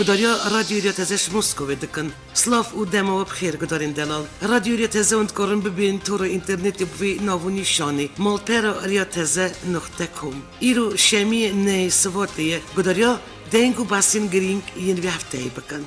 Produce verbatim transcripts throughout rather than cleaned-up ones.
Gudariya Radyo Riya Teze ji Moskowê dikin. Silav û dema we bi xêr gudarên delal. Radyo Riya Teze hûn dikarin bibên tora înternetê bi vê nav û nîşanê, malpera riya teze noqte com. Îro şemiyê nehê Sivatê ye. Gudariya deng û behsên girîng yên vê hefteyê bikin.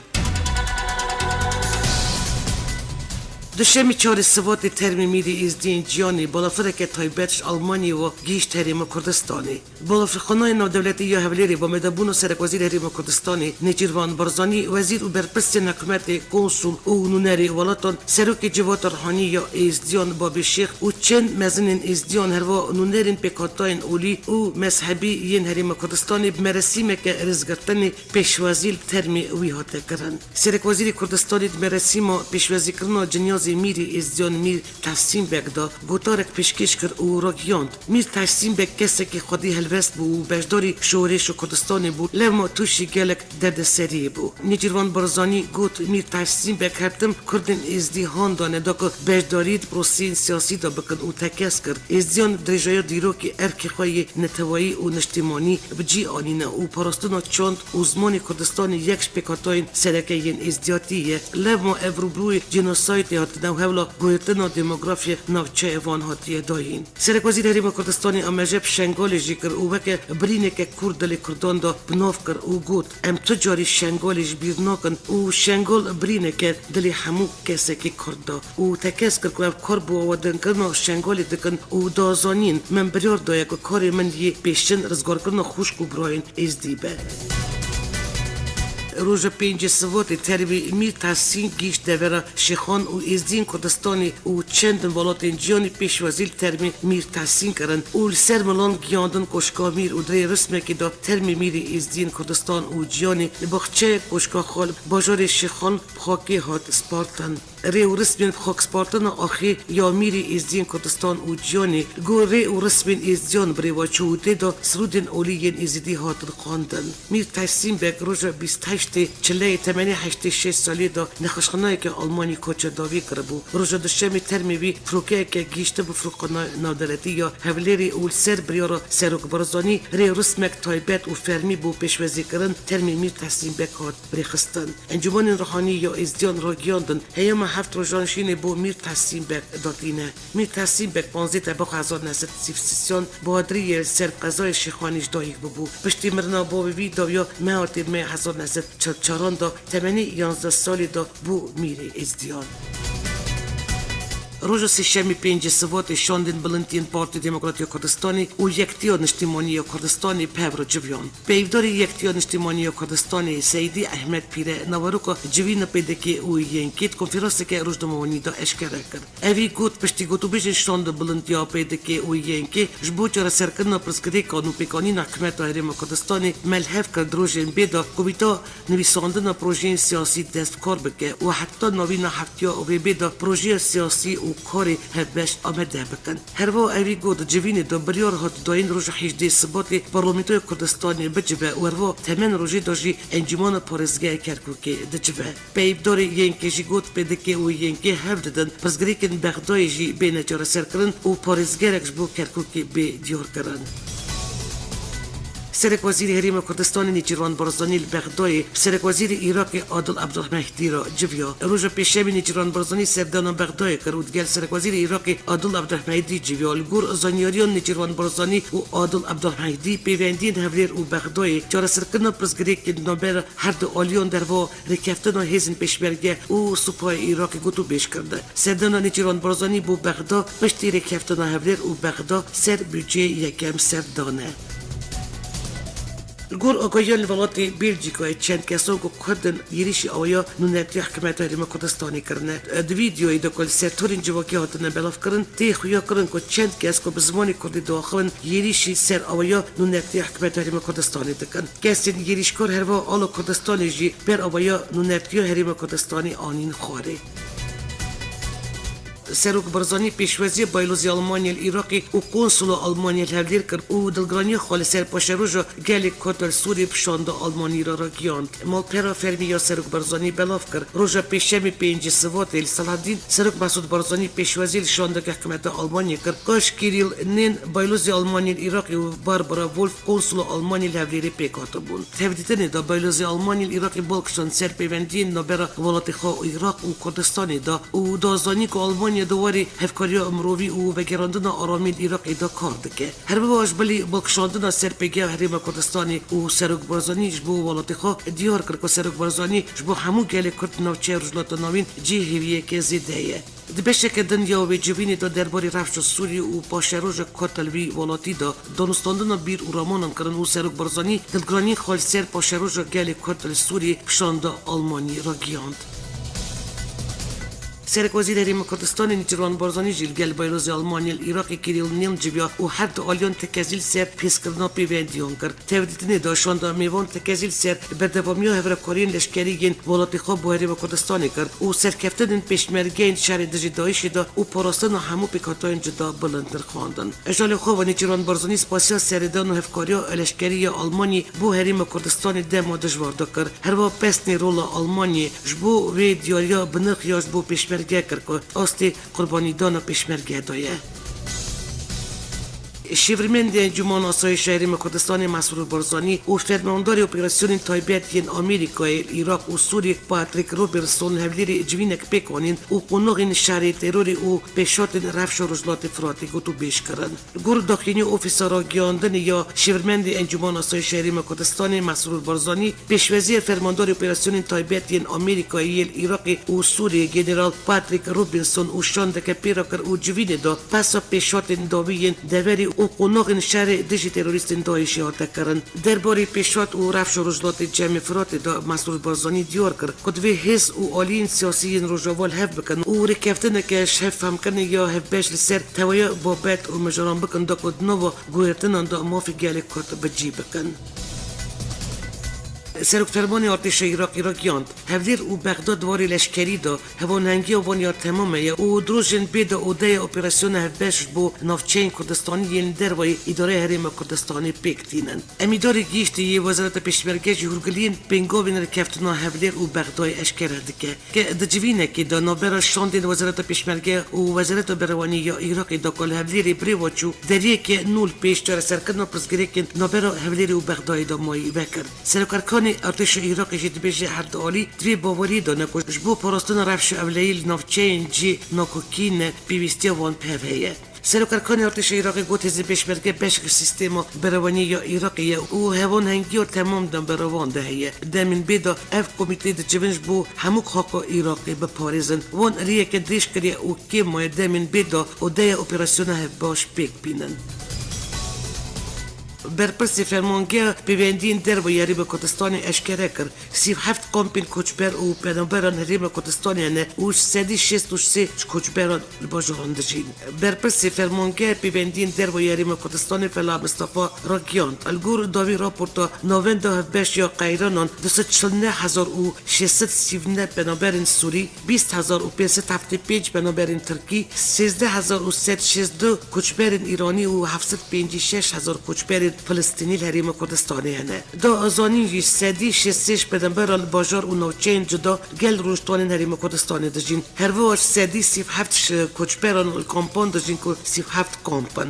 Duşemê çarê Sivatê termê mîrê Êzdiyên Ciyanê balafireke taybet ji Almanyayê ve gihîşt Herêma Kurdistanê. Balafirxanayê Navdewletî ya Hewlêrê bi amedebûna Serekwezîrê Herêma Kurdistanê Nêçîrvan Barzanî, wezîr û berpirsên hikûmetê, konsul û nûnerê welatan, serokê civata ruhanî ya Êzdiyan Babê Şêx û çend mezinên Êzdiyan, herwa nûnerên pêkhatayên olî û mezhebî yên Herêma Kurdistanê bi meresîmeke rêzgirtinê pêşwazî li termê wî hate kirin. Serekwezîrê Kurdistanê di merasîma pêşwazîkirina cinyazê mîrê Êzdiyan Mîr Tehsîn Beg de gotarek pêşkêş kir û ragihand, Mîr Tehsîn Beg kesekî xwedî helbest bû û beşdarî şoreşa Kurdistanê bû, lewma tûşî gelek derdeseriyê bû. Nêçîrvan Barzanî got, Mîr Tehsîn Beg her tim Kurdên Êzdî han dane da ku beşdarî di proseyên siyasî de bikin û tekez kir, Êzdiyan dirêjaya dîrokê erkê xwe yê neteweyî û niştîmanî bi cî anîne û parastina çand û zimanê Kurdistanê yek ji pêkhatayên sereke yên êzdiyatî ye. Lewma ev rûbirûyê cînosaydê hatine û hewla guhertina demografyê navçeyê van hatiye dayîn. Serekwezîrê Herêma Kurdistanê amaje bi Şengalê jî kir û weke birîneke kûr dilê Kurdan de bi nav kir û got, Em tu carî Şengalê ji bîr nakin û Şengal birîneke dilê hemû kesekî Kurd de. Û tekez kir ku ev kar bi awedankirina Şengalê dikin û da zanîn, min biryar daye ku karê min yê pêşin rizgarkirina xwişk û birayên Êzdî be. Roja pêncê Sivatê termê Mîr Tahsîn gihîşt devera Şêxan û Êzdiyên Kurdistanê û çendin welatên ciyanê pêşwazî li termê Mîr Tahsîn kirin û li ser milan giyandin koşka Mîr û di rê rismekê de termê Mîrê Êzdiyên Kurdistan û ciyanê li baxçeyek koşka xwe li bajarê Şêxan bi xakê hat spartin. Rê û rismên bi xakispartina axê ya Mîrê Êzdiyên Kurdistan û ciyanê, li gor rê û rismên Êzdiyan bi rê ve çû û tê de sirûdên olî yên Êzidî hatin xwendin. Mîr Tehsîn Beg roja bîst heştê Çileyê temenê heştê şeş salî de nexweşxaneyeke Almanî koça dawî kiribû. Roja duşemê termê wî firokeyeke gihîştibû firokxanaya navdewletî ya Hewlêrê û li ser biryara Serok Barzanî rê û rismek taybet û fermî bo pêşwazîkirin termê Mîr Tehsîn Beg hat rêxistin. Encûmenên Ruhanî ya Êzdiyan ragiyandin, heyama heft rojan şînê bo Mîr Tehsîn Beg datîne. Mîr Tehsîn Beg panzdeh Tebaxa hezar neh sed sî û sê bi hadiriyê li ser qezayê Şêxanî ji dayik bûbû. Piştî mirina bavê wî dawiya Mehatê Mê hezar neh sed çil û çaran de temenê yanzdeh salî de bû Mîrê Êzdiyan. Roja sêşemê pêncê Sivatê şandên bilind yên Partiya Demokratî ya Kurdistanê û Yektiya Niştimanî ya Kurdistanê bi hev re civiyan. Peyvdarê Yektiya Niştimanî ya Kurdistanê Seydî Ehmed Pîre naveroka civîna P D K û Y N K di konferanseke rojnamewanî de eşkere kir. Evî got, piştî gotûbêjên şand û bilind ya P D K û Y N K ji bo çareserkirina pirsgirêkan û pêkanîna hikûmeta Herêma Kurdistanê me li hev kir di rojên bê de komîta nivîsandina projeyên siyasî dest bi kar bike û heta navîna heftiya û vê bê de projeya siyasî û karê hevbeş amade bikin. Herwiha evî got, di civînê de biryar hat dayîn roja hejdê Sibatê Parlamentoya Kurdistanê bicive û herwiha temen rojê de jî Encûmena Parêzgeha Kerkûkê dicive. Peyvdarê Y N K jî got, P D K û Y N K hev didin pirsgirêkên Bexdayê jî bêne çareserkirin û parêzgerek ji bo Kerkûkê bê diyarkirin. Serekwezîrê Herêma Kurdistanê Nêçîrvan Barzanî li Bexdayê bi Serekwezîrê Iraqê Adil Abdulmehdî re civiya. Roja Pêşemê Nêçîrvan Barzanî serdana Bexdayê kir û digel Serekwezîrê Iraqê Adil Abdulmehdî civiya. Li gor zanyariyan Nêçîrvan Barzanî û Adil Abdulmehdî pêvendiyên Hewlêr û Bexdayê çareserkirina pirsgirêkên navbera her du aliyan derva rêkeftina hêzên pêşmerge û supayê Iraqê gotûbêj kirine. Serdana Nêçîrvan Barzanî bo Bexda piştî rêkeftina Hewlêr û Bexda ser budceyê yekem ser dane. Li gor agahiyan li welatê Belçîkayê çend kesan ku Kurd in êrîşî awaya nûnertiya hikûmeta Herêma Kurdistanê kirine. Di vîdeoyê de ku li ser torên civakî hatine belavkirin, tê xuyakirin ku çend kes ku bi zimanê Kurdî diaxivin êrîşî ser awaya nûnertiya hikûmeta Herêma Kurdistanê dikin. Kesên êrîşkar herwiha ala Kurdistanê jî ber awaya nûnertiya Herêma Kurdistanê anîn xwarê. Serok Barzanî pêşwaziyê Baylozê Almanyê li Iraqê û Konsola Almanyê li Hevlêr kir û dilgiraniya xwe li ser paşeroja gelê Kurd li Sûriyê bi şanda Almanî re ragihand. Malpera fermî ya Serok Barzanî belav kir. Roja Pêşemê pêncê Sibatê li Selahaddîn Serok Mesûd Barzanî pêşwazî li şandeke hikûmeta Almanyê kir. Kaş Kirill Nehn Baylozê Almanyê li Iraqê û Barbara Wolf Konsola Almanyê li Hevlêrê pêk hatibûn. Tevdîtinê de Baylozê Almanyê li Iraqê bal kişand ser pêvendiyên navbera welatê xwe Iraq û Kurdistanê de û da zanîn ku Almanya di warê hevkariya mirovî û vegerandina aramî li Iraqê de kar dike. Her wiha ji bilî balkişandina ser pêgeha Herêma Kurdistanê û Serok Barzanî ji bo welatê xwe diyar kir ku Serok Barzanî ji bo hemû gelê Kurd di navçeya Rojhilata Navîn cihê hêviyeke zêde ye. Di beşeke din ya wê civînê de derbarê rewşa Sûriyê û paşeroja Kurd li vî welatî de danûstandina bîr û ramanan kirin û Serok Barzanî dilgiraniyên xwe li ser paşeroja gelê Kurd li Sûriyê bi şanda Almanî ragihand. Serekwezîrê Herêma Kurdistanê Nêçîrvan Barzanî jî li gel Bayrozê Almanyê li Iraqê Kirill Nehn civiya û her du aliyan tekezî li ser pêskirina pêvendiyan kir. Tevdîtinê de şanda mêvan tekezî li ser berdewamiya hevrekariyên leşkerî yên welatê xwe bo Herêma Kurdistanê kir û serkeftinên pêşmergeyên şerê dijî DAIŞê de û parastina hemû pêkhatayên cuda bilindtir xwendin. Ji alê xwe ve Nêçîrvan Barzanî spasiya serêdan û hevkariya leşkerî ya Almanyê bo Herêma Kurdistanê dema dijwar de kir. Her wiha pesnê rola Almanyê ji bo vê diyariya binirx ya ji bo pêşmerge kir ku astê qurbanîdana pêşmerge de ye. Şêwirmendê Encûmena Asayîşa Herêma Kurdistanê Mesrûr Barzanî û fermandarê operasyonên taybet yên Amerîkayê li Iraq û Sûriyê Patrick Robertson li Hevlêrê civînek pêk anîn û qonaxên şerê terorê û pêşhatên rewşa Rojhilatê Firatê gotûbêj kirin. Li gor daxuyaniya Ofîsa Ragihandinê ya Şêwirmendê Encûmena Asayîşa Herêma Kurdistanê Mesrûr Barzanî, pêşwaziyê fermandarê operasyonên taybet yên Amerîkayê yê li Iraqê û Sûriyê General Patrick Robinson û şandeke pê re kir û civînê de behsa pêşhatên dawî yên deverê û qonaxên şerê dijî terorîstên DAIŞê hate kirin. Derbarê pêşhat û rewşa Rojhilatê Çemê Firatê de Mesrûr Barzanî diyar kir ku divê hêz û aliyên siyasî yên Rojava li hev bikin û rêkeftineke ji hevfemkirinê ya hevbeş li ser tevahiya babet û mijaran bikin da ku di nava guhertinan de mafê gelê Kurd bi cî bikin. Serokfermanê Artêşa Iraqê ragihand, Hevlêr û Bexda di warê leşkerî de hewanhengiya wan ya temam heye û di rojên bê de odeya operasyona hevbeş ji bo navçeyên Kurdistanî yên dervayî îdareya Herêma Kurdistanê pêk tînin. Emîdarê gihîştî yê Wezareta Pêşmerge jî hûrgiliyên pêngavên rêkeftina Hevlêr û Bexdayê eşkere dike. Ke di civînekê de navbera şandên Wezareta Pêşmerge û Wezareta Berewanî ya Iraqê de ku li Hevlêrê birêve çû, deriyeke nû li pêş çareserkirina pirsgirêkên navbera Hevlêrê û Bexdayê de mayî vekir. Serokerkanê Artêşa Iraqê jî dibêje her du alî di vê baweriyê de ne ku ji bo parastina rewşa ewleyî li navçeyên cihê nakokî ne pêwîstiya wan bi hev heye. Serokerkanê Artêşa Iraqê got, hêzên pêşmerge beşek ji sîstema berewaniyê ya Iraqê ye û hewanhengiya temam di navbera wan de heye. Demên bê de ev komîte dicivin ji bo hemû xaka Iraqê biparêzin. Wan rêyeke dirêj kiriye û kêm maye demên bê de odeya operasyona hevbeş pêk bînin. Berpirsê Fermangeha Pêvendiyên Derve ya Herêma Kurdistanê eşkere kir, sî û heft kampên koçber û penaberan Herêma Kurdistanê hene û sedî şêst û sê ji koçberan li bajaran dijîn. Berpirsê Fermangeha Pêvendiyên Derve ya Herêma Kurdistanê Fela Mistefa ragihand, li gor dawî raporta Navenda Hevbeş ya Qeyranan du sed çil neh hezar û şeş sed sî û neh penaberên Sûrî, bîst hezar û pênc sed heftê pênc penaberên Tirkî, sêzdeh hezar û sed şêst du koçberên Îranî û heft sed pêncî şeş hezar koçberên Filistînî li Herêma Kurdistanê hene. Da zanîn jî sedî şêst sê ji penaberan li bajar û navçeyên cuda gel rojhilatên Herêma Kurdistanê dijîn. Her wiha sedî sî û heft ji koçberan li kampan dijîn ku sî û heft kamp in.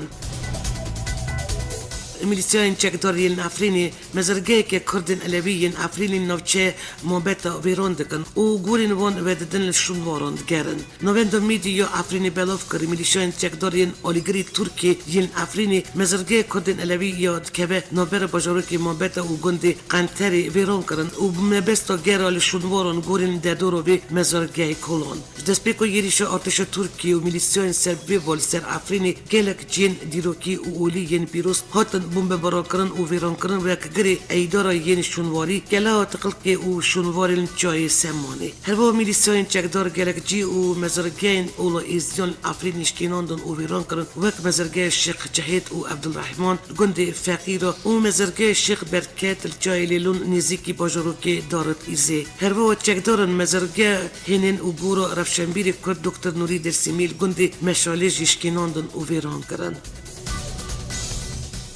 Milîsyayên çekdar yên Efrînê mezirgeyeke Kurdên Elewî yên Efrînê navçeya Mabeta wêran dikin û gorên wan vedidin li şûnwaran digerin. Navenda Mîdî ya Efrînê belav kir, milîşyayên çekdar yên alîgirî Tirkiyê yên Efrînê mezirgeya Kurdên Elewî ya dikeve navbera bajarokê Mabeta û gundê Qenterê wêran kirin û bi mebesta gera li şûnwaran gorên derdora vê mezirgeyê kolan. Ji destpêka êrîşa artêşa Tirkiyê û milîsyayên Serb vê ve li ser Efrînê gelek cihên dîrokî û olî yên pîroz hatin Bombebarankirin û vêrankirin wek girê eydara yên şûnwarî, keleha tiqilkê û şûnwarên çiyayê Semanê. Herwiha mîlîsyayên çekdar gelek cî û mezirgeyên Ola Êziyan li Efrînê şikînandin û vêran kirin, wek mezirgeya Şêx Cehêd û Ebdulrehman, gundê Feqîra û mezirgeya Şêx Berket li çiyayê Lêlûn nêzîkî bajarokê Darit Îzê. Herwiha çekdaran mezirgeya Hênên û Bora Rewşenbîrê Kurd Doktor Nûrî Dêrsimî li gundê Meşalê jî şikînandin û vêran kirin.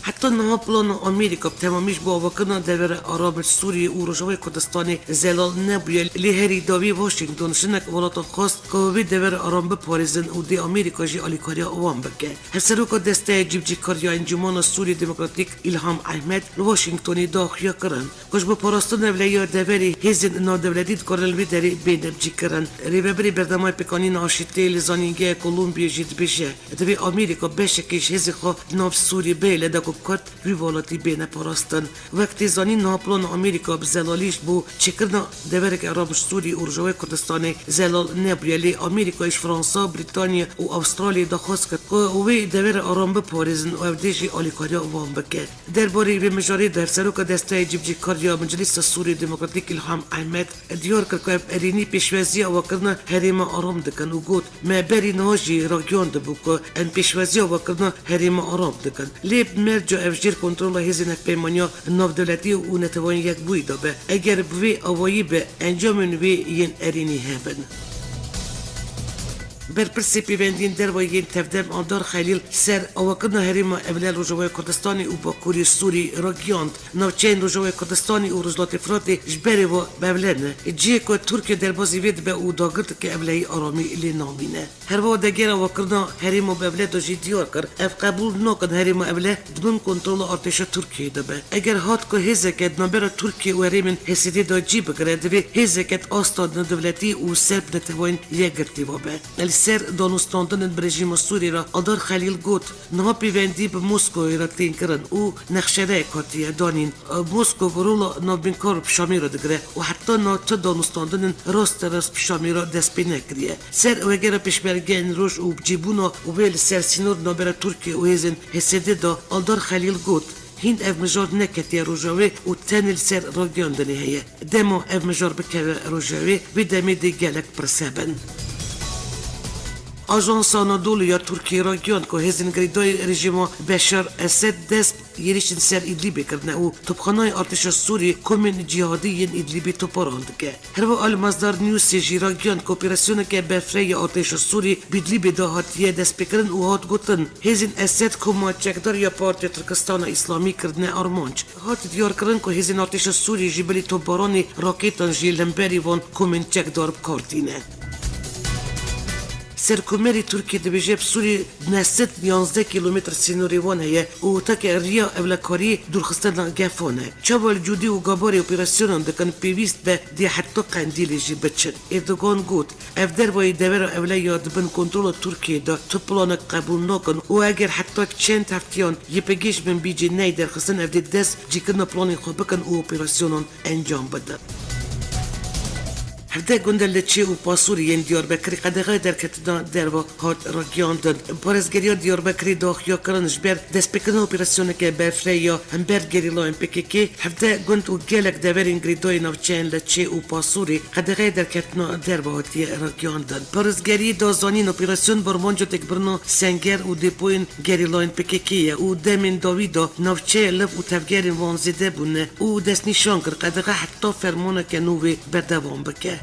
Heta niha plana Amerîka bi temamî ji bo avakirina devera aram ji Sûriyê û Rojavayê Kurdistanê zelal nebûye. Lê herî dawî Washington jinek welatan xwest ku wê devera aram biparêzin û dê Amerîka jî alîkariya wan bike. Hevseroka Desteya Cîbicîkariya Encûmana Sûriyê Demokratîk Îlham Ehmed li Washingtonê daxuya kirin ku ji bo parastina ewlehiya deverê hêzên navdewletî dikarin li vê derê bêne bicîkirin. Rêvebirê Berdemay Pêkanîna Aşîtiyê li Zanîngeha Kolombiyê jî dibêje, divê Amerîka beşekê ji hêzên xwe di nav Sûriyê bihêle da ku Kurd wî welatî bêne parastin. Wek tê zanîn, niha plana Amerîka bi zelalî ji bo çêkirina devereke aram ji Sûriyê û Rojavayê Kurdistanê zelal nebûye, lê Amerîka ji Fransa, Brîtanya û Astralyayê daxwaz kir ku wê devera aram biparêzin û ew dê jî alîkariya wan bike. Derbarê vê mijarê de Hevseroka Desteya Cîbicîkariya Meclîsa Sûriyê Demokratîk Îlham Ehmed diyar kir ku ev erênî pêşweziya avakirina herêma aram dikin û got, me berî niha jî ragihiyandibû ku em pêşweziya avakirina herêma aram dikin. Lê bi merca ev jêr kontrola hêzên hevpeymaniya navdewletî û Neteweyên Yekbûyî de be. Eger bi vê awayî be, encamên wê yên erênî hebin. Berpirsê pêvendiyên derve yên tevdem Aldar Xelîl ser avakirina herêma ewle li Rojavayê Kurdistanê û Bakurê Sûrî ragihiyand, navçeyên Rojavayê Kurdistanê û Rojhilatê Firatê ji berê ve bi ewle ne. Cihê ku Tirkiye derbazî vê dibe û dagir dike, ewlehî aramî lê namîne. Herwiha Degera Avakirina Herêma bi ewle de jî diyar kir, ev qebûl nakin herêma ewle di bin kontrola artêşa Tirkiyeyê de be. Eger hat ku hêzeke di navbera Tirkiye û herêmên H S D'ê de cî bigire, divê hêzeke di asta navdewletî û ser bi Neteweyên Yekgirtî ve be. Li ser danûstandinên bi rejîma Sûrî re Aldar Xelîl got, niha pêvendî bi Moskowê re tên kirin û nexşereyek hatiye danîn. Moskow rola navbînkar bi Şamê re digire û heta niha tu danûstandinên rasterast bi Şamê re dest pê nekiriye. Ser wegera pêşmergeyên roj û bicîbûna wê li ser sînor navbera Tirkiye û hêzên H S D de Aldar Xelîl got, hîn ev mijar neketiye rojevê û tenê li ser ragihiyandinê heye. Dema ev mijar bikeve rojevê, vê demê dê gelek pirs hebin. Ajansa Anadolu ya Tirkiyê ragihand ku hêzên girêdayî rejîma Beşar Esed dest êrişên ser Îdlîbê kirine û topxanayê artêşa Sûrî komên cîhadî yên Îdlîbê toparan dike. Herwiha Al Masdar Newsê jî ragihand ku operasyoneke berfireh ya artêşa Sûrî bi Îdlîbê de hatiye destpêkirin û hat gotin, hêzên Esed koma çekdar ya Partiya Tirkistana Îslamî kirine armanc. Hat diyarkirin ku hêzên artêşa Sûrî jî bilî topbaranê rakêtan jî li hemberî van komên çekdar bi kar tîne. Serkomerê Tirkiyê dibêje, bi Sûrî neh sed yanzdeh kîlometr sînorê wan heye û teke riya ewlekariyê dûrxistina gefan e. Çawa li cûdî û gabarê operasyonan dikin, pêwîst be dê heta Qendîlê jî biçin. Erdogan got, ev dervayî devera ewle ya di bin kontrola Tirkiyeyê de tu planek qebûl nakin û eger heta çend heftiyan Y P G ji min bî cî neyê derxistin, ev dê dest cîkirina planên xwe bikin û operasyonan encam bidin. Hevdeh gund li Çê û Pasûrê yên Diyarbekirê qedexeya derketina derve hat ragihiyandin. Parêzgeriya Diyarbekirê daxuya kirin ji ber destpêkirina operasyoneke berfireh ya hember gerîlayên P K K, hevdeh gund û gelek deverên girêdayî navçeyên li Çê û Pasûrê qedexeya derketina derve hatiye ragihiyandin. Parêzgeriyê da zanîn, operasyon bi armanca têkbirina senger û depoyên gerîlayên P K K ye û demên dawî de navçeya liv û tevgerên wan zêde bûne û destnîşan kir, qedexe heta fermaneke nû wê berdewam bike.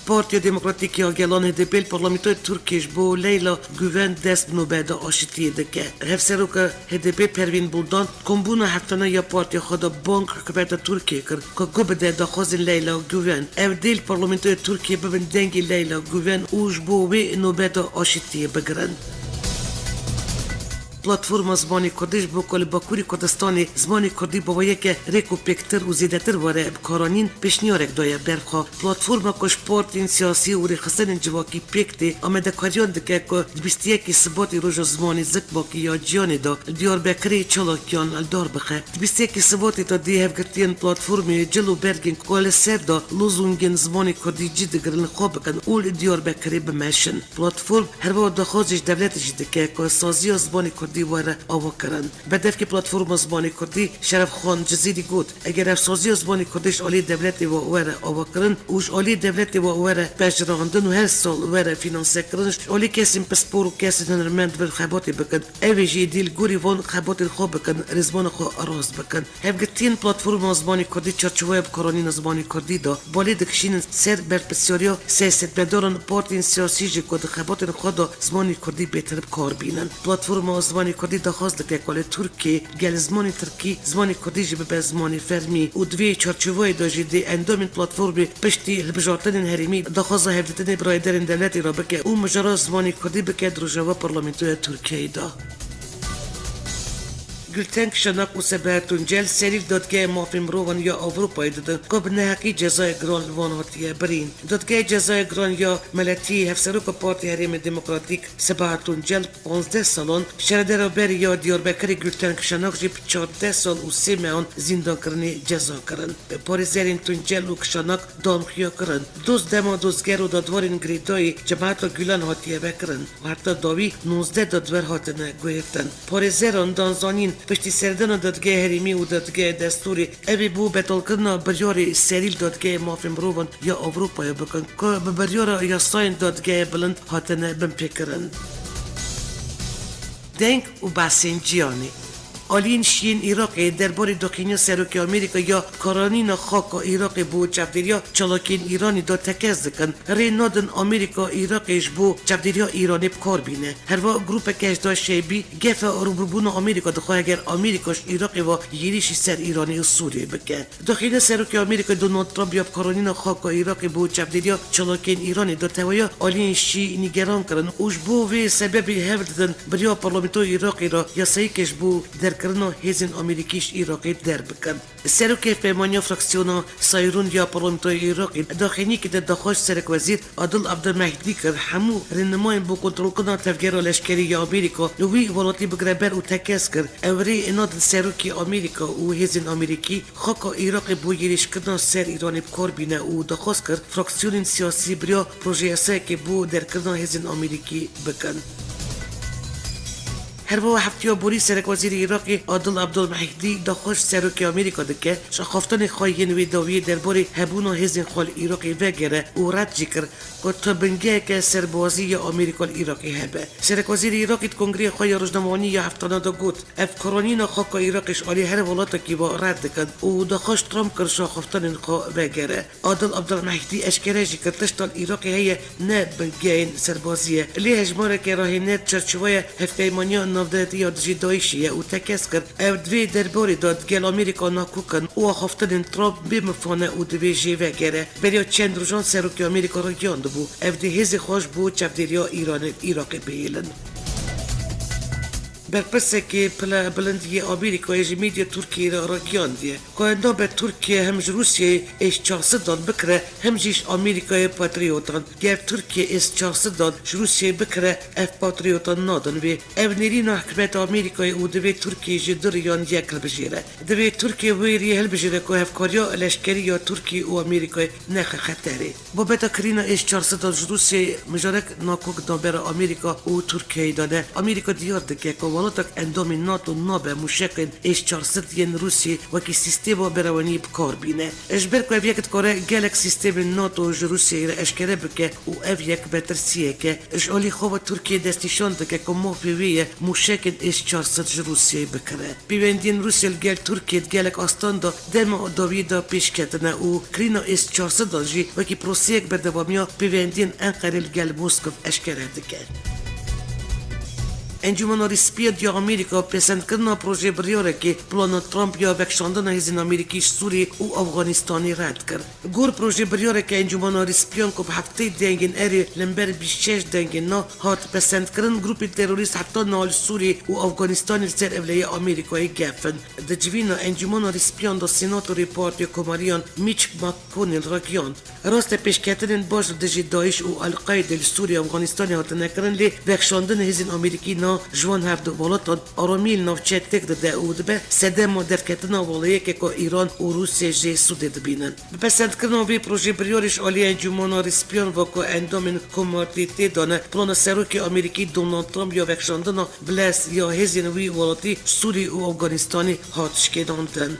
Partiya Demokratîk ya Gelan, H D P, li Parlamentoya Tirkiyê ji bo Leyla Guven dest bi nobeta aşitiyê dike. Hevseroka H D P Pervîn Buldan, kombûna heftane ya partiya xwe de bang hikûmeta Tirkiyê kir ku guh bide daxwazên Leyla Guven. Ew dê li Parlamentoya Tirkiyê bibin dengê Leyla Guven û ji bo wê nobeta aşitiyê bigirin. Platforma Zimanê Kurdî ji bo ku li Bakurê Kurdistanê zimanê Kurdî bi awayeke rêk û pêktir û zêdetir were bikaranîn, pêşniyarek daye berxwe. Platforma ku ji partiyên siyasî û rêxistinên civakî pêk tê, amadekariyan dike ku di bîst û yekê Sibatê Roja Zimanê Zikmakî ya Cîhanê de li Diyarbekirê çalakiyan li dar bixe. Di bîst û yekê Sibatê de dê hevgirtiyên platformê cil û bergên ku li ser de lozûngên zimanê kurdî cî digirin li xwe bikin û li Diyarbekirê bimeşin. Platform herwiha daxwazê ji dewletê jî dike ku saziya zimanê kurdî were avakirin. Berdevkê Platforma Zimanê Kurdî Şerefxan Cizîrî got, eger ev saziya zimanê kurdî ji alî dewletê ve were avakirin û ji alî dewletê ve were pejirandin û her sal were fînansekirin, ji alî kesên pispor û kesên hunermend bin xebatê bikin. Ew ê jî êdî li gorî van xebatên xwe bikin, rêzmana xwe rast bikin. Hevgirtiyên Platforma Zimanê Kurdî çarçoveya bikaranîna zimanê kurdî de balê dikişînin ser berpirsyariya siyasetmedaran, partiyên siyasî jî ku di xebatên xwe de zimanê kurdî bêtir bi kar bînin. Platforma Zimanê Kurdî daxwaz dike ku li Tirkiyê gel zimanê tirkî, zimanê kurdî jî bibe zimanê fermî û di vê çarçoveyê de jî dê endamên platformê piştî hilbijartinên herêmî daxwaza hevdîtinê bi rayedarên dewletê re bike û mijara zimanê kurdî bike di rojeva parlamentoya Tirkiyeyê de. Gülten Kişanak û Sebahat Tuncel serî li Dadgeya Mafê Mirovan ya Ewropayê didin ku bi neheqî cezayê giran li wan hatiye birîn. Dadgeya Cezaya Giran ya Miletî Hevseroka Partî Herêmê Demokratîk Sebahat Tuncel panzdeh salan, şaredera berê ya Diyarbekirê Gülten Kişanak jî bi çardeh sal û sê mehan zîndankirinê ceza kirin. Parêzerên Tuncel û Kişanak danxiya kirin. Doz dema dozger û dadwarên girêdayî cemaeta Gulan hatiye vekirin û heta dawî nozdeh dadwer hatine guhertin. Parêzeran dan zanîn, piştî serdana Dadgeya Herêmî û Dadgeya Destûrê, ev ê bo betalkirina biryarê serî li Dadgeya Mafên Mirovan ya Ewropayê bikin, ku bi biryara yasayên Dadgeya Bilind hatine binpêkirin. Deng û behsên cîhanê. Aliyên şî yên Iraqê derbarê daxîniya serokê Amerîka ya bikaranîna xaka Iraqê bo çavdêriya çalakiyên Îranê de tekez dikin. Rê nadin Amerîka Iraqê ji bo çavdêriya Îranê bi kar bîne. Herva grûpeke hejda Şeybî gefa rûbirûbûna Amerîka dixwe, heger Amerîka ji Iraqê ve yêrîşî ser Îranê û Sûriyê bike. Daxîna serokê Amerîka Donald Trump ya bikaranîna xaka Iraqê bo çavdêriya çalakiyên Îranê de teweya aliyên şî nîgeran kirin û ji bo vê sebebê hewl didin beriya Parlamentoya Iraqê re yasayeke ji bo derkirina hêzên Amerîkî ji Iraqê derbikin. Serokê Hevpeymaniya Fraksiyona Sayrûn ya Parlamentoya Iraqê daxîniyekê de daxwaz ji Serekwezîr Adil Abdulmehdî kir, hemû rênimayên bo kontrolkirina tevgera leşkerî ya Amerîka li wî welatî bigire ber û tekez kir, ew rê nadin serokê Amerîka û hêzên Amerîkî xaka Iraqê bo yêrîşkirina ser Îranê bi kar bîne û daxwaz kir fraksiyonên siyasî beriya projeyasayekê bo derkirina hêzên Amerîkî bikin. Her wiha heftiya borî Serekwezîrê Iraqê Adil Abdulmehdî daxwaz ji serokê Amerîka dike, ji axaftinên xwe yên wê dawiyê derbarê hebûna hêzên xwe li Iraqê vegere û red jî kir ku tu bingeheke serbazî ya Amerîka li Iraqê hebe. Serekwezîrê Iraqê di kongreya xwe ya rojnamevanî ya heftana de got, ev bikaranîna xaka Iraqê ji alî her welatekî ve red dikin û daxwaz ji Trump kir ji axaftinên xwe vegere. Adil Abdulmehdî eşkere jî kir, tişta li Iraqê heye ne bingehên serbazî ye. Lê hejmareke rahêner di çarçoveya Hevpeymaniya Navdewletî ya dijî DAIŞ'ê ye û tekez kir, ew di vê derbarê de digel Amerîka nakok in û axaftinên Trump bê mifane û divê jê vegere. Beriya çend rojan serokê Amerîka ragihiyandibû, ew dê hêzê xwe ji bo çavdêriya Îranê li Iraqê bihêlin. Berpirsekê pile bilind yê Amerîkayê ji medya Tirkiyeyê re ragihandiye ku nabe Tirkiye hem ji Rûsyayê S çar sedan bikire, hem jî ji Amerîkayê Patriotan. Ger Tirkiye S çar sedan ji Rûsyayê bikire, ev Patriotan nadin wê. Ev nêrîna hikûmeta Amerîkayê û divê Tirkiye ji du riyan yek hilbijêre. Divê Tirkiye wê riyê hilbijêre ku hevkariya leşkerî ya Tirkiye û Amerîkayê nexe xeterê. Babeta kirîna S çar sedan ji Rûsyayê mijarek nakok navbera Amerîka û Tirkiyeyê de ne. Amerîka diyar dike ku welatek endamên NATO nabe mûşekên S çar sed yên Rûsyayê wekî sîstema bereweniyê bi kar bîne. Ji ber ku ev yek dikare gelek sîstemên NATO ji Rûsyayê re eşkere bike û ev yek metirsiyek e. Ji alî xwe ve Tirkiye destnîşan dike ku mafê wê ye mûşekên S çar sed ji Rûsyayê bikire. Pêwendiyên Rûsya li gel Tirkiyê di gelek astan de dema dawiyê de pêş ketine û kirîna S çar sedan jî wekî proseyek berdewamiya pêwendiyên Enqerê li gel Moskov eşkere dike. Encûmena Rîspiyend ya Amerîka pesendkirina projê biryarekê plana Trump ya vekişandina hêzên Amerîkî ji Sûriyê û Afganistanê red kir. Gor projê biryareke Encûmena Rîspiyan ku bi heftê dengên erê li hember bîst şeş dengên na hat pesendkirin, grûpên terorîst heta niha li Sûriyê û Afganistanê li ser ewleyê Amerîkayê gef in. Di civîna Encûmena Rîspiyan de Senatorê Partiya Komariyan Mitch McConnell ragihand, raste pêşketinên baş li dijî DAIŞ û El-Qaîdê li Sûriyê û Afganistanê hatine kirin, lê vekişandina hêzên Amerîkî na ji wan hevdu welatan aramî li navçeyê têk dide û dibe sedema derketina welêyekê ku Îran û Rûsya jê sûdê dibînin. Bi pesendkirina vê projê biryarî ji aliyê Encûmana Rîspiyan ve ku endamên komartî tê de ne, plana serokê Amerîkî Donald Trump ya vekişandina bilez ya hêzên wî welatî Sûrî û Afganistanê hat şikênandin.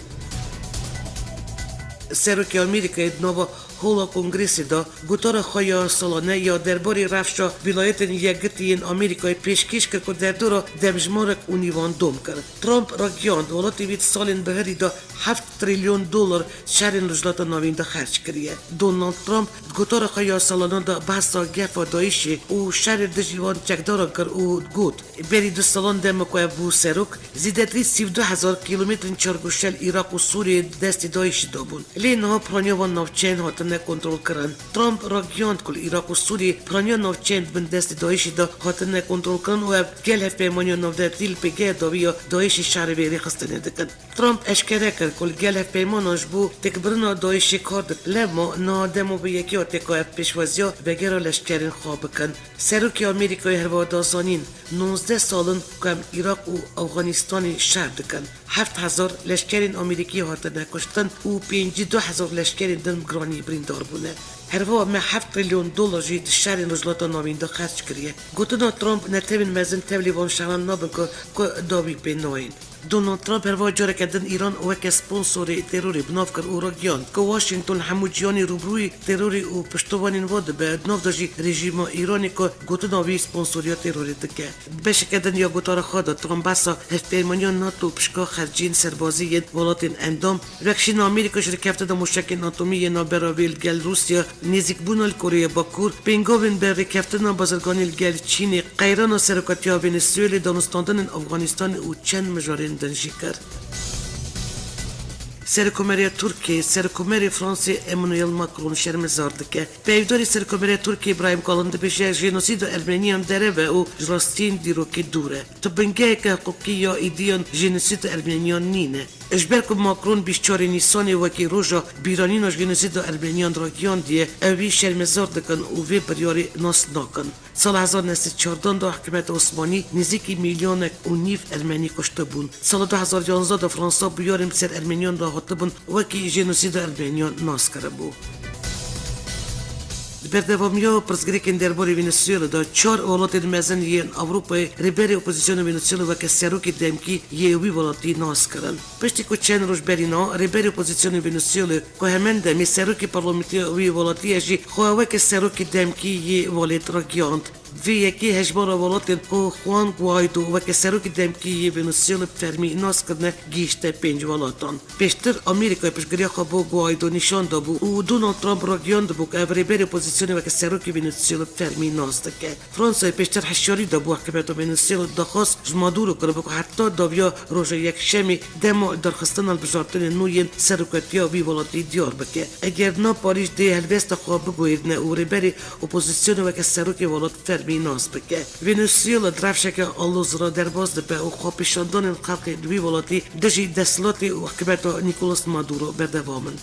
Serokê Amerîkayê di nava Hola Kongresê de gotara xwe ya salane ya derbarê rewşa Wîlayetên Yekgirtî yên Amerîkayê pêşkêş kir ku derdora demjimar û nîvan dom kir. Trump ragihand, welatê wî di salên biharî de heft trilyon dolar şerên Rojhilata Navîn de xerc kiriye. Donald Trump di gotara xwe ya salane de behsa gefa DAIŞê û şerê dijî wan çekdaran kir û got, Berî du salan dema ku ev bû serok, zêdetirî sî û du hezar kîlometrên çargoşe li Iraq û Sûriyê di destê DAIŞê de bûn. Lê niha piraniya van navçeyên hatine kontrolkirin. Trump ragihand ku li Iraq û Sûriyê piraniya navçeyên di bin destê DAIŞê de hatine kontrolkirin û ev gel hevpeymaniya navdewletî li pêgeha dawî ya DAIŞê şerê vê rêxistinê dikin. Trump eşkere kir ku li gel hevpeymanan ji bo têkbirina DAIŞê kar dikin. Lema niha dema bi yekê hatê ku ev pêşwaziya vegera leşkerên xwe bikin. Serokê Amerîkayê herwiha da zanîn, nozde sal in ku em Iraq û Afganistanê şer dikin. Heft hezar leşkerên Amerîkî hatine kuştin û pêncî du hezar leşkerên din bi giranî birîndar bûne. Herwiha me heft trilyon dolar jî di şerên Rojhilata Navîn de xerc kiriye. Gotina Trump ne tevên mezin tevlî van şeran nabin ku, ku dawî pê nayên. Donald Trump herwiha careke din Îran weke sponsorê terorê bi nav kir û ragihand ku Washington hemû cîhanê rûbirûyî terorê û piştevanên wa dibe, di nav de jî rejîma Îranê ku gotina wî sponsoriya terorê dike. Di beşeke din ya gotara xwe de Trump behsa hevpeymaniya NATO pişka xercên serbazî yên welatên endam, vekişîna Amerîka ji rêkeftina mûşekên atomî yên navbera wê li gel Rûsya, nêzîkbûna li Koreya Bakur, pêngavên bi rêkeftina bazirganî li gel Çînê, qeyrana serokatiya Venezuelê, danûstandinên Afganistanê û çend mijarên din jî kir. Serokkomarê Tirkiyê, Serokkomarê Fransê Emmanuel Macron şermezar dike. Peyvdarê Serokkomarê Tirkiyê Îbrahîm Kalin dibêje, jenosîda Ermeniyan derev e û ji rastiyên dîrokê dûr e. Tu bingeheke hiqûqî ya îdiyan jenosîda Ermeniyan nîne. Ji ber ku Macron bîst çarê Nîsanê wekî roja bîranîna jenosîda Ermeniyan ragihandiye, ew wî şermezar dikin û vê biryarê nas nakin. Sala hezar neh sed çardan de hikûmeta Osmanî nêzîkî milyonek û nîv Ermenî kuştibûn. Sala du hezar yanzdeh de Fransa bûyerên bi ser Ermeniyan re hatibûn wekî jenosîda Ermeniyan nas kiribû. Di berdewamiya pirsgirêkên derbarê Venezuela de çar welatên mezin yên Ewropayê rêberê opozîsyona Venezuela weke serokê demkî yê wî welatî nas kirin. Piştî ku çend roj berî niha rêberê opozîsyonê Venezuelê ku hemen demê serokê parlamentoya wî welatî ye jî xwe weke serokê demkî yê welêt ragihand. Vê yekê hejmara welatên ku Juan Guaido weke serokê demkî yê Venezuelê bi fermî nas kirine gihîşte pênc welatan. Pêştir Amerîkayê piştgiriya xwe bo Guaido nîşan dabû û Donald Trump ragihand bû ku ev rêberê opozîsyonê weke serokê Venezuelê bi fermî nas dike. Fransayê pêştir hişyarî dabû hikûmeta Venezuela daxwaz ji Maduro kiribû ku heta dawiya roja Yekşemê dema darxistina hilbijartinên nû yên serokatiya wî welatî diyar bike. Eger na parî jî dê helwesta xwe biguherîne û rêberê opozîsyonê weke serokê welat fermî nas bike. Venezuela di rewşeke aloz re derbas dibe û xwepêşandanên xelkê di wî welatî dijî desthilatê û hikûmeta Nicolas Maduro berdewam in.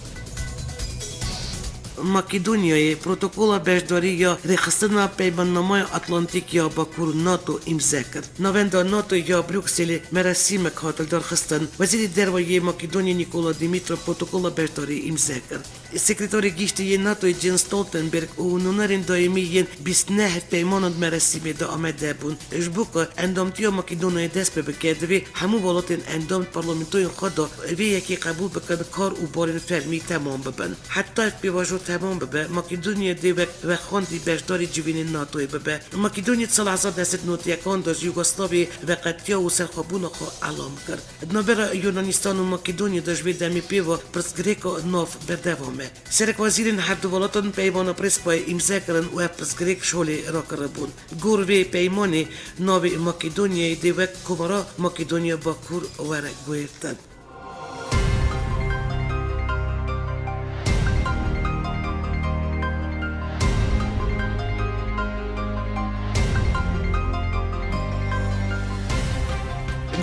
Makedonyayê protokola beşdarî ya rêxistina Peymannameya Atlantîk ya Bakur NATO îmze kir. Navenda NATO ya Brukselê merasîmek hat lidarxistin. Wezîrê Derve yê Makedonyê Nikola Dimitrov protokola beşdarî îmze kir. Sekreterê Giştî yê NATOyê Jens Stoltenberg û nûnerên daîmî yên bîst neh hevpeymanan di merasîmê de amade bûn. Ji bo ku endamtiya Makedonyayê dest pê bike, divê hemû welatên endam di parlamentoyên xwe de vê yekê qebûl bikin, kar û barên fermî temam bibin. Heta ev pêvajo temam bibe, Makedonya dê wek wexwendî beşdarî civînên NATOyê bibe. Makedonya di sala hezar neh sed û nod û yekan de ji Yugoslavyayê veqetiya û serxwebûna xwe elan kir. Di navbera Yunanistan û Makedonyê de ji vê demê pê ve pirsgirêka nav berdewam e. Serekwezîrên her du welatan peymana Prespayê îmze kirin û ev pirsgirêk ji holê rakiribûn. Gor vê peymanê navê Makedonyayê dê wek Komara Makedonya Bakur were guhertin.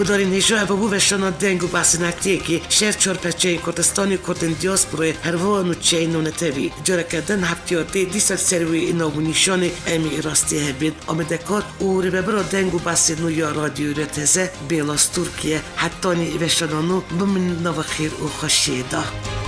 Gudarên hêja ev bû veşana deng û behsên heftiyekê şer çar peçeyên Kurdistanê Kurdên diasporayê herwiha nûçeyên nûnetewî. Careke din heftiyar tê dîsa ser wî nav û nîşanê em ê rastiyê hebin. Amadekar û rêvebira deng û behsên nû ya Radyo Rteze Bêla Stûrkiye. Hetanî veşana nû bimînin nava xêr û xweşiyê de.